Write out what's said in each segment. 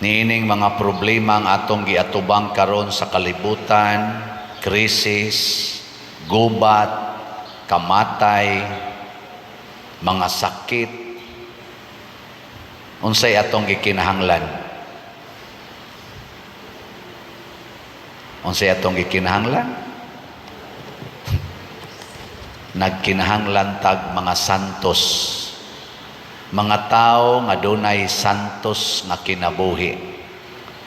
Niining mga problema ang atong giatubang karon sa kalibutan, krisis, gubat, kamatay, mga sakit, unsay atong gikinahanglan? Unsay atong gikinahanglan? Nagkinahanglan tag mga santos, mga tao nga dunay santos nga kinabuhi.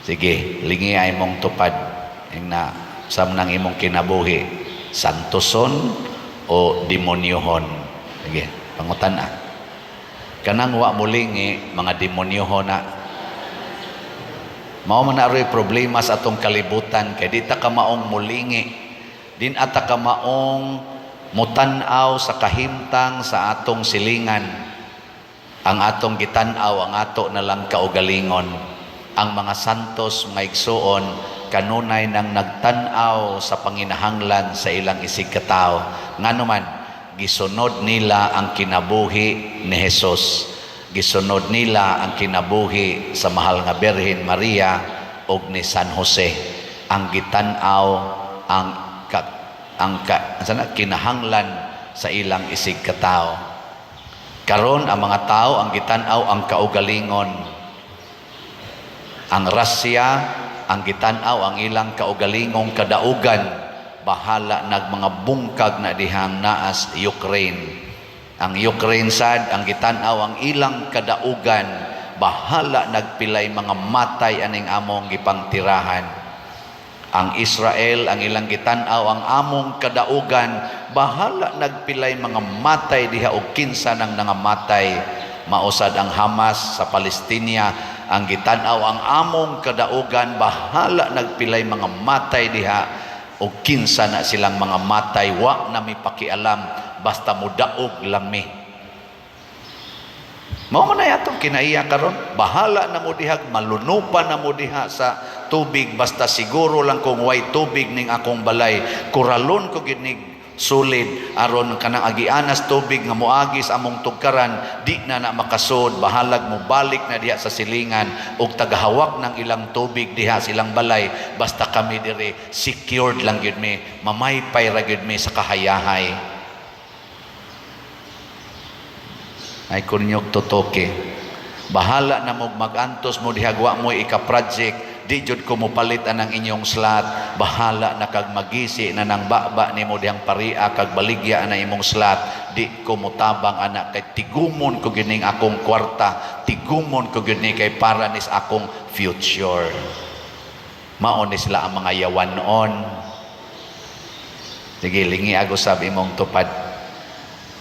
Sige, lingi ay mong tupad ing na samnang imong kinabuhi, santoson o demonyohon. Sige, pangutan na. Kanang wa mulingi, mga demonyohon na. Mao man na aroy problema sa atong kalibutan kay di ta kamaong mulingi. Din ata kamaong mutan-aw sa kahimtang sa atong silingan. Ang atong gitan-aw ang ato na lang kaugalingon. Ang mga santos, mga igsuon, kanunay nang nagtan-aw sa panginahanglan sa ilang isig katawo. Ngano man, gisunod nila ang kinabuhi ni Jesus. Gisunod nila ang kinabuhi sa mahal nga Birhen Maria ug ni San Jose. Ang gitan-aw ang ka, ang ka, sana, kinahanglan sa ilang isig katawo. Karon ang mga tao ang gitan-aw ang kaugalingon. Ang Russia ang gitan-aw ang ilang kaugalingong kadaugan, bahala nag mga bungkag na dihang naas Ukraine. Ang Ukraine sad ang gitan-aw ang ilang kadaugan, bahala nagpilay mga matay aning among gipangtirahan. Ang Israel ang ilang gitan-aw ang among kadaugan, bahala nagpilay mga matay diha og kinsa nang nangamatay. Mausad ang Hamas sa Palestina ang gitan-aw ang among kadaugan, bahala nagpilay mga matay diha og kinsa na silang mga matay, wa na mi pakialam, basta mudaog lang mi. Mao man ay atong kinaiya karon, bahala na mo dihag malunupan na mo diha sa tubig, basta siguro lang kung way tubig ning akong balay, kuralon ko gid nig sulid aron kanang agianas tubig nga moagi sa among tugkaran di na na makasud, bahalag mo balik na diha sa silingan og tagahawak ng ilang tubig diha silang balay, basta kami diri secured lang gyud mi, mamaypay ra gyud mi sa kahayahay. Ay kunyog totoke. Bahala na mo magantos mo diha, wa mo ika-project, di jud ko mopalit anang inyong slot, bahala na kag magisi na nang baba nimo dihang paria kag baligya na imong slot, di ko motabang ana kay tigumon ko gining akong kwarta, tigumon ko gid ni kay para nis akong future. Mao ni sila ang mga yawan noon. Sige, lingi ako sab imong tupad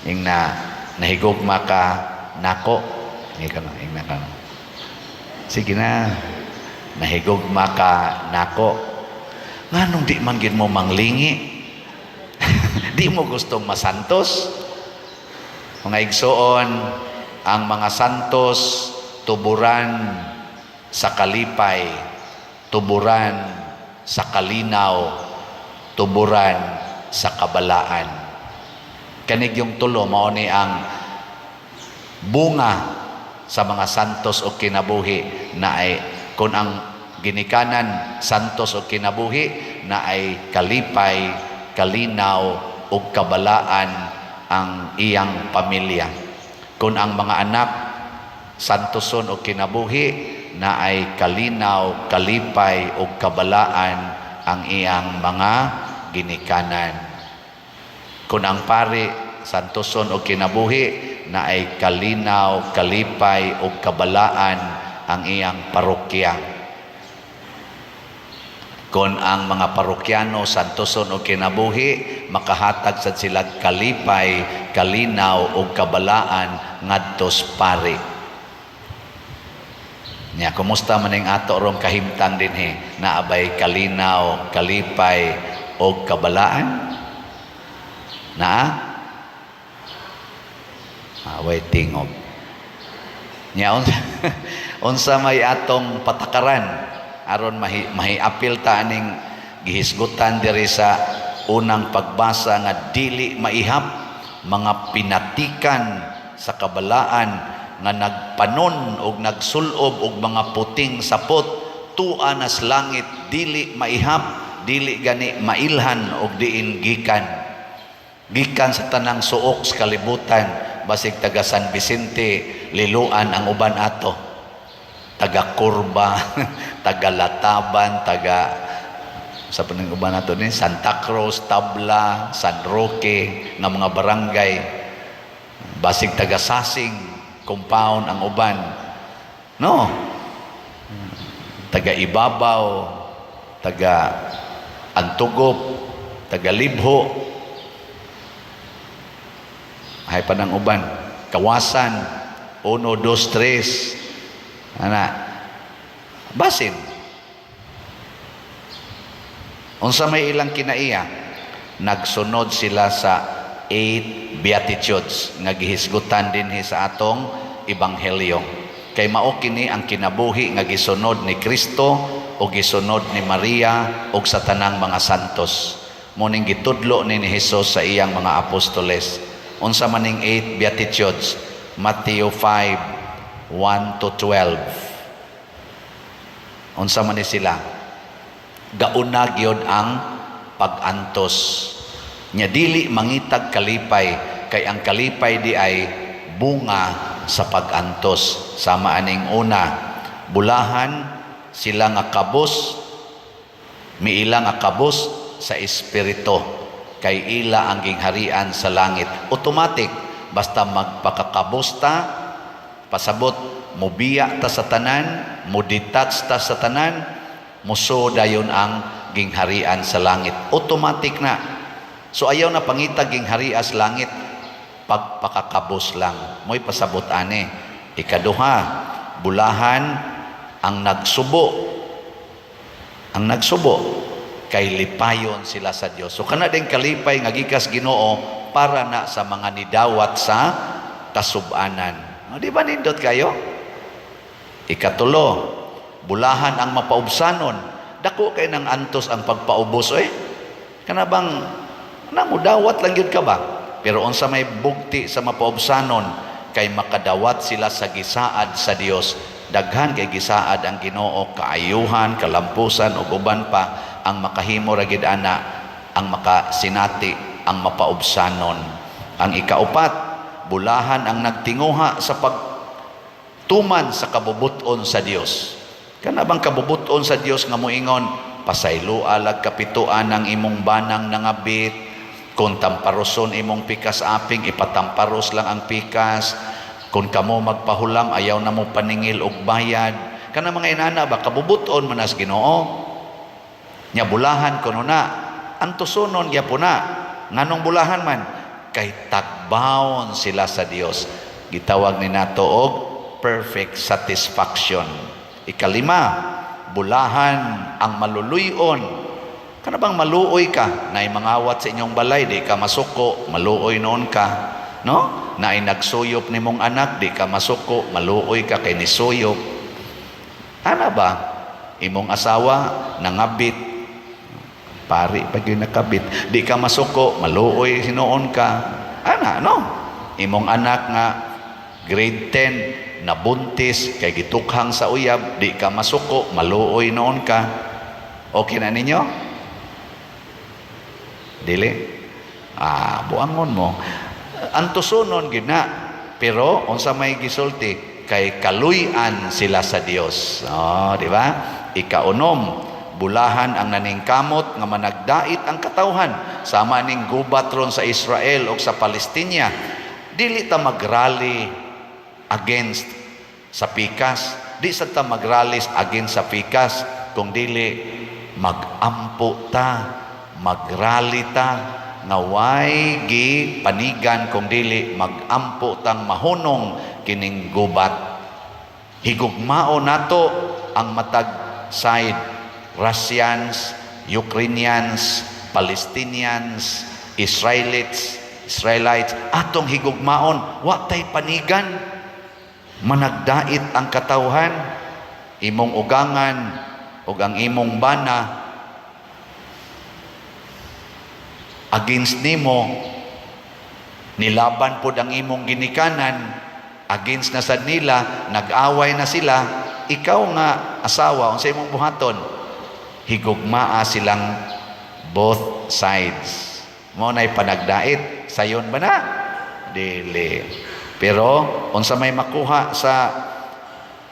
ing na nahigugma ka nako. Hindi ka na, ing na ka na. Sige na, nahigugma ka nako. Nganong di man gid mo manglingi? Di mo gustong masantos? Mga igsoon, ang mga santos tuburan sa kalipay, tuburan sa kalinaw, tuburan sa kabalaan. Kanig yung tulo mao ni ang bunga sa mga santos o kinabuhi na ay kung ang ginikanan santos o kinabuhi na ay kalipay, kalinaw o kabalaan ang iyang pamilya. Kung ang mga anak santoson o kinabuhi na ay kalinaw, kalipay o kabalaan ang iyang mga ginikanan. Kung ang pari santoson o kinabuhi na ay kalinaw, kalipay o kabalaan ang iyang parokya. Kung ang mga parokyano santoson o kinabuhi, makahatag sad sila kalipay, kalinaw o kabalaan ngadtos pari. Nya, kumusta man ning ato rong kahimtang dinhi? Naabay kalinaw, kalipay o kabalaan? Naa? Ah, way tingog. Nya, unsa, unsa may atong patakaran aron mahiapil ta aning gihisgutan diri sa unang pagbasa nga dili maihap mga pinatikan sa kabalaan? nga nagpanon og nagsulob og mga puting sapot tua nas langit, dili maihap, dili gani mailhan og diin gikan gikan sa tanang suok sa kalibutan. Basig taga San Vicente, Liloan ang uban ato, taga Kurba, taga Lataban, taga sa paning uban nato ni Santa Cruz, Tabla, San Roque nga mga barangay, basig taga Sasing compound ang uban, no, taga Ibabaw, taga Antugop, taga Libho, hay pa ng uban, Kawasan, 1, 2, 3, ana, basin. Unsa may ilang kinaiya? Nagsunod sila sa eight Beatitudes nga gihisgutan dinhi sa atong ebanghelyo. Kay mao kini ang kinabuhi nga gisunod ni Kristo o gisunod ni Maria ug sa tanang mga santos. Mao ning gitudlo ni Hesus sa iyang mga apostoles. Unsa maning eight Beatitudes? Matthew 5, 1 to 12. Unsa man ni sila? Gauna gyud ang pag-antos. Nya dili mangitag kalipay, kay ang kalipay di ay bunga sa pag-antos. Sama aning una, bulahan sila nga kabos, miila nga kabos sa espiritu, kay ila ang gingharian sa langit. Automatic, basta magpakakabos ta, pasabot, mubiya ta sa tanan, mudetach ta sa tanan, muso dayon ang gingharian sa langit. Automatic na. So ayaw na pangita gingharian sa langit, pagpakakabos lang. Mo'y pasabot ani. Ikaduha, bulahan ang nagsubo. Ang nagsubo kay lipayon sila sa Dios. So kana din kalipay nga gikas Ginoo para na sa mga nidawat sa kasubanan. O, di ba nindot kayo? Ikatulo, bulahan ang mapaubsanon. Dako kay nang antos ang pagpaubos oy. Kana bang na mudawat lang gyud ka ba? Pero unsa may bugti sa mapaubsanon, kay makadawat sila sa gisaad sa Dios. Daghan kay gisaad ang Ginoo, kaayuhan, kalampusan ug uban pa. Ang makahimo ra gid ana, ang makasinati, ang mapaubsanon. Ang ikaupat, bulahan ang nagtinguha sa pagtuman sa kabubuton sa Dios. Kana bang kabubuton sa Dios nga moingon, pasayloa lag kapituan ang imong banang nangabit, kung tamparoson imong pikas aping, ipatamparos lang ang pikas, kung kamo magpahulam, ayaw na mo paningil og bayad, kana mga inana ba, kabubuton man as Ginoo. Nya bulahan kuno na, antusonon gyapon na. Nganong bulahan man? Kay tagbawon sila sa Dios. Gitawag ni nato og perfect satisfaction. Ikalima, bulahan ang maluluyon. Kana bang maluoy ka, naay mangawat sa inyong balay, di ka masuko, maluoy noon ka. No? Naay nagsuyop nimong anak, di ka masuko, maluoy ka kay nisuyop. Ana ba? Imong asawa nangabit, pari pag yun nakabit, di ka masuko, maluoy hinuon ka. Ana, no? Imong anak nga grade 10, nabuntis, kay gitukhang sa uyab, di ka masuko, maluoy noon ka. Okay na ninyo? Dili? Ah, buangon mo. Antusonon gid na. Pero unsa may gisulti, kay kaluy-an sila sa Dios. Oh, di ba? Ikaunom, bulahan ang naningkamot nga managdait ang katawhan, sama ning gubat ron sa Israel o sa Palestina. Dili ta magrally against sa pikas. Di sa ta magrally against sa pikas, kung dili magampo ta, magrally ta nga way gi panigan, kung dili magampo tang mahunong kining gubat. Higugmao nato ang matag side, Russians, Ukrainians, Palestinians, Israelites, Israelites, atong higugmaon, wa tay panigan. Managdait ang katawhan, imong ugangan ug ang imong bana against nimo, nilaban pod ang imong ginikanan. Against na sad nila, nag-away na sila, ikaw nga asawa, unsa imong buhaton? Higugmaa silang both sides. Mao nay panagdait. Sayon ba na? Dili. Pero unsa may makuha sa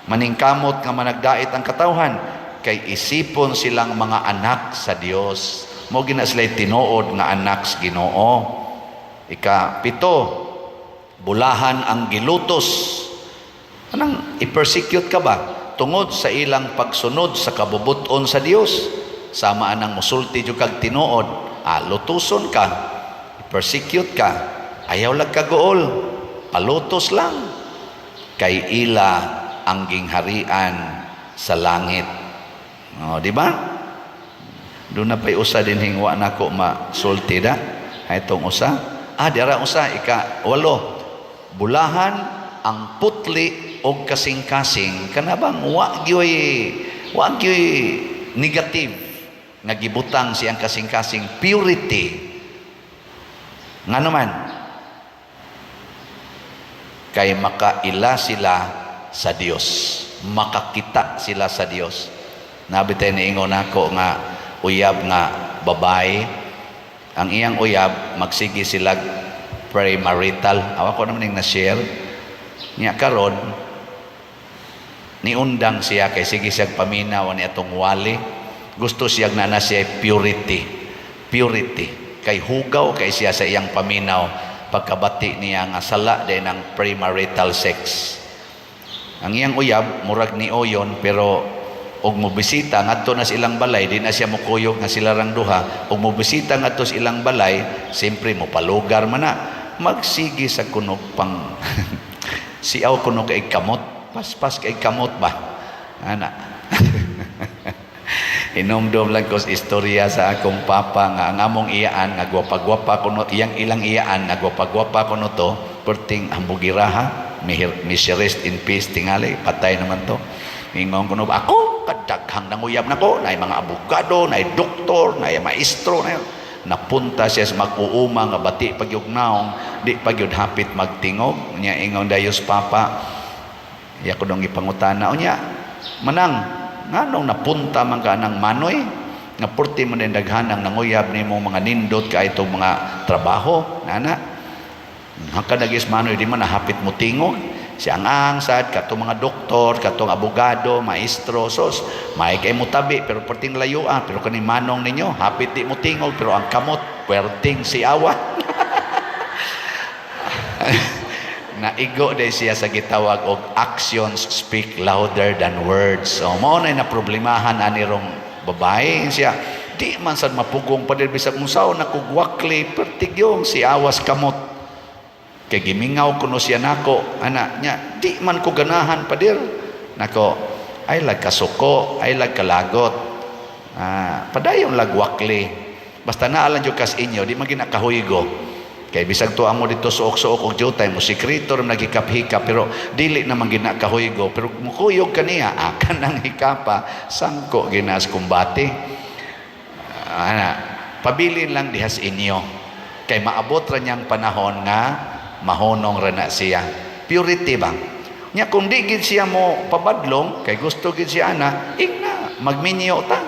maningkamot nga managdait ang katawhan? Kay isipon silang mga anak sa Dios. Mao gina sila tinuod nga anak sa Ginoo. Ika-7, bulahan ang gilutos. Anang i-persecute ka ba? Tungod sa ilang pagsunod sa kabubuton sa Dios. Sama anang musulti jud kag tinuod, lutuson ka, i-persecute ka, ayaw lag kaguol, palutos lang. Kay ila ang gingharian sa langit. Oh, di ba? Doon na pa'y usa din hingwa nako masulti da. Ay itong usa. Dira usa, ika-8. Bulahan ang putli og kasing-kasing. Kana bang wa gyoy negative nga gibutang siyang kasing-kasing, purity. Ngano man? Kay makaila sila sa Dios. Makakita sila sa Dios. Nabi tayo niingon nako nga uyab nga babae. Ang iyang uyab, magsige sila premarital. Awa ko naman yung na-share. Niya karon niundang siya kay sige siya paminaw ni atong wali. Gusto siya na na siya purity. Purity. Kay hugaw kay siya sa iyang paminaw pagkabati niya nga sala din ang premarital sex. Ang iyang uyab murag ni oyon, pero og mobisita ngadto na sa ilang balay, di na siya mokuyog nga sila rang duha. Og mobisita ngadto sa ilang balay, siyempre mo palugar man na, magsige sa kunog pang siaw kuno kay kamot, paspas kay kamot ba ana. Hinumdum lang ko sa istorya sa akong papa nga ang among iyaan nga gwapa-gwapa kuno, iyang ilang iyaan nga gwapa-gwapa kuno to, perting hambugiraha. May she rest in peace, tingali patay naman to. Ingon kuno, "Ako kadaghang nanguyab nako, nay mga abogado, nay doktor, nay maestro, nay." Napunta siya sa mag-uuma nga bati pagyug naong, di pagyud hapit magtingog nya. Ingon dayos papa, iya ko dong gipangutana, "Unya manang, nganong napunta man ka ng manoy nga purti mo din daghan ang nanguyab nimo, mga nindot kay itong mga trabaho nana hangka nagis manoy, di man nahapit mo tingog?" Si ang ang sad katong mga doktor, katong abogado, maestro, sos may kay mo tabi pero perting layuan, pero kani manong ninyo hapit di mo tingog pero ang kamot perting siawa. Naigo day siya sa gitawag og actions speak louder than words. So mao na na problemahan ani rong babae siya. "Di man sad mapugong pa bisag unsaon na kugwakli, pertigyong si awas kamot. Kay gimingaw kuno siya nako ana nya, di man ko ganahan, pader." Nako, ay lag kasuko, ay lag kalagot. Padayon lagwakli. Basta naa lang jud kas inyo, di man ginakahuygo. Kay bisag tuwa mo dito suok-suok og jutay mo, sikreto ra nagikap-hikap, pero dili naman ginakahuygo, pero mukuyog kaniya akan ang hikapa sangko ginas kumbate. Ana, pabilin lang dihas inyo kay maabot ra niyang panahon nga mahunong ra na siya. Purity ba nya, kung di gid siya mo pabadlong kay gusto gid siya ana, ingna magminyo ta,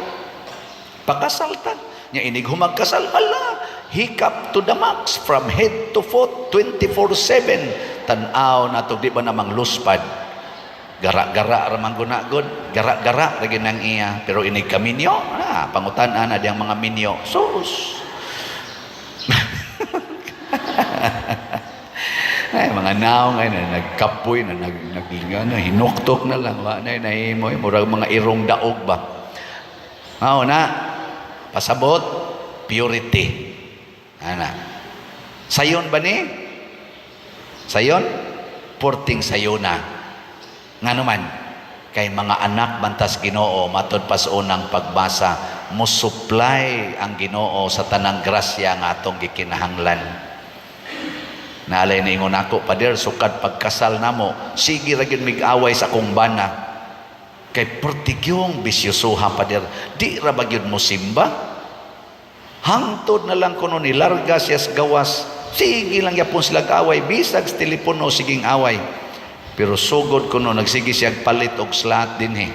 pakasal ta nya. Inig humagkasal, hala, hikap to the max from head to foot, 24/7. Tan-aw nato, di ba namang luspad, gara-gara ra man guna god, gara-gara ra nang iya. Pero inig kaminyo, pangutan-an na diyang mga minyo, sus. Ay, mga naong ay na nagkapoy na nag, nag ano, hinuktok na lang, wa na nahimo, murag mga irong daog ba. Mao na pasabot, purity ana. Sayon ba ni sayon? Porting sayona. Ngano man? Kay mga anak bantas Ginoo. Matod pa sa unang pagbasa, mo supply ang Ginoo sa tanang grasya nga atong gikinahanglan. Naalay na ingon ako, "Pader, sukad pagkasal namo, sige ra gyud mig-away sa akong bana. Kay pertigyong bisyosuha, pader, di ra ba gyud mo simba? Hangtod na lang kuno nilarga siya sa gawas, sige lang yapon sila away, bisag sa telepono siging away." Pero sugod kuno nagsige siya palit og slot dinhi.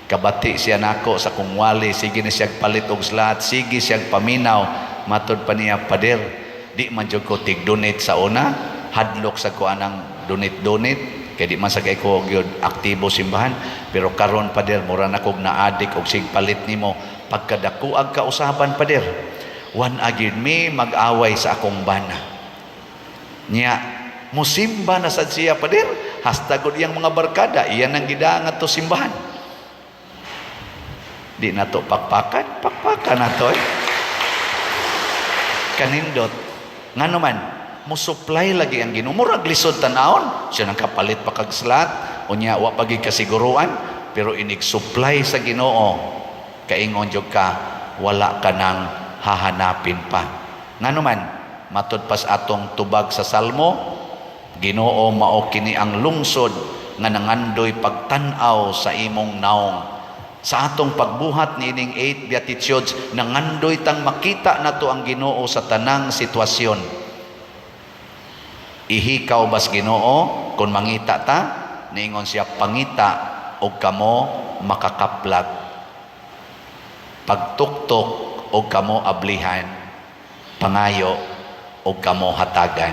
Kabati siya nako sa kong wali, sige na siya palit og slot, sige siya paminaw. Matod pa niya, "Pader, di man jud ko tig-donate sa una, hadlok sa ko anang donate-donate, kay di man sa kay ko gyud aktibo simbahan, pero karon, pader, mura na kog na-addict og sig palit nimo pagkadakuag kausaban, pader. Wan agid mi mag-away sa akong bana." Nya, musimba na sad siya, pader. Hasta gud iyang mga barkada, iyan ang gidaan ngadto simbahan. Di na to pakpakan, pakpakan na to eh. Kanindot. Ngano man, mo supply lagi ang Ginoo. Murag lisod tan-awon, siya nang kapalit pa kag slot, unya wa pa gid kasiguruan, pero inig supply sa Ginoo, kaingon jud ka, wala ka nang hahanapin pa. Ngano man, matud pas atong tubag sa Salmo, "Ginoo, mao kini ang lungsod nga nangandoy pagtan-aw sa imong naong." Sa atong pagbuhat niining eight Beatitudes, nangandoy tang makita nato ang Ginoo sa tanang sitwasyon. Ihikaw bas Ginoo kung mangita ta, niingon siya, "Pangita og kamo makakaplag. Pagtuktok og kamo ablihan, pangayo og kamo hatagan."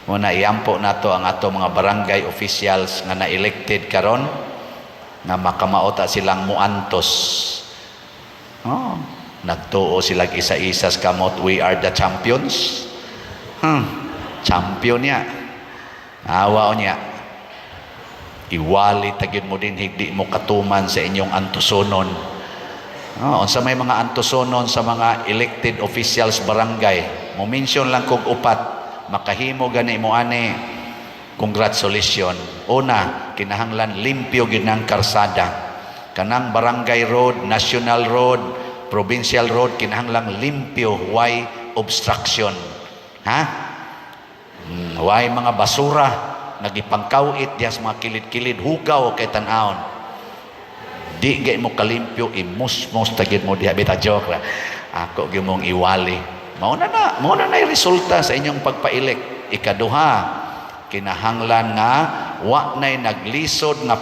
Muna iampo nato ang ato mga barangay officials nga na-elected karon nga makamaota silang muantos. Oh, nagtuo sila isa-isa sa kamot, "We are the champions." Champion niya. Awa niya. Iwali tagid mo din higdi mo katuman sa inyong antusonon. Oh, unsa may mga antusonon sa mga elected officials barangay? Mo mention lang kog upat, makahimo gani mo ani. Congratulations. Una, kinahanglan limpyo gid ng karsada. Kanang barangay road, national road, provincial road, kinahanglan limpyo, why obstruction? Ha? Why mga basura nagipangkawit diha sa mga kilid-kilid, hugaw kay tan-awon. Di gay mo kalimpyo, imusmos tagid mo diha bita, joke ra. Ako gyud mong iwali. Mao na na resulta sa inyong pagpa-elect. Ikaduha, kinahanglan nga wa nay naglisod nga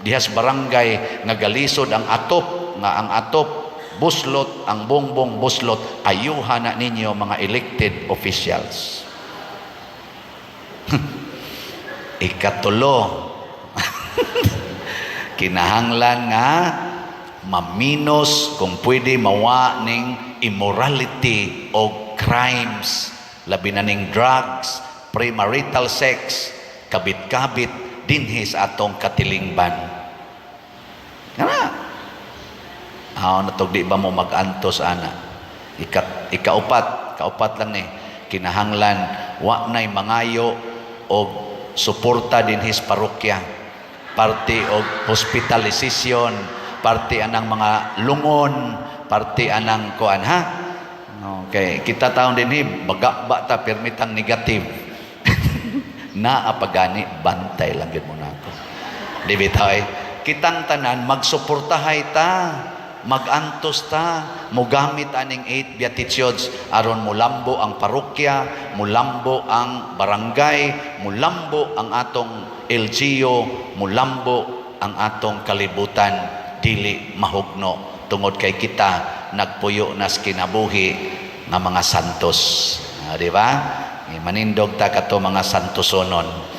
diha sa barangay nga galisod ang atop, nga ang atop buslot, ang bongbong buslot. Ayuha na ninyo, mga elected officials. Ikatulo, kinahanglan nga maminos kung pwede mawa ning immorality o crimes, labi na ning drugs, premarital sex, kabit-kabit dinhi sa atong katilingban. Kana aw na di ba mo mag-antos ana? Ikaupat, kaupat lang ni, kinahanglan wa nay mangayo og suporta dinhi sa parokya, parte og hospitalization, parte anang mga lungon, parte anang kuan, ha. Okay, kita taon dinhi baga ba ta permitang negative naa pagani, bantay lang gyud mo nako. Di bitaw eh. Kitang tanan magsuportahay ta, magantos ta, mogamit aning eight Beatitudes aron mulambo ang parokya, mulambo ang barangay, mulambo ang atong LGU, mulambo ang atong kalibutan, dili mahugno tungod kay kita nagpuyo nas kinabuhi nga mga santos. Ah, di ba? Manindog ta kato mga santosonon.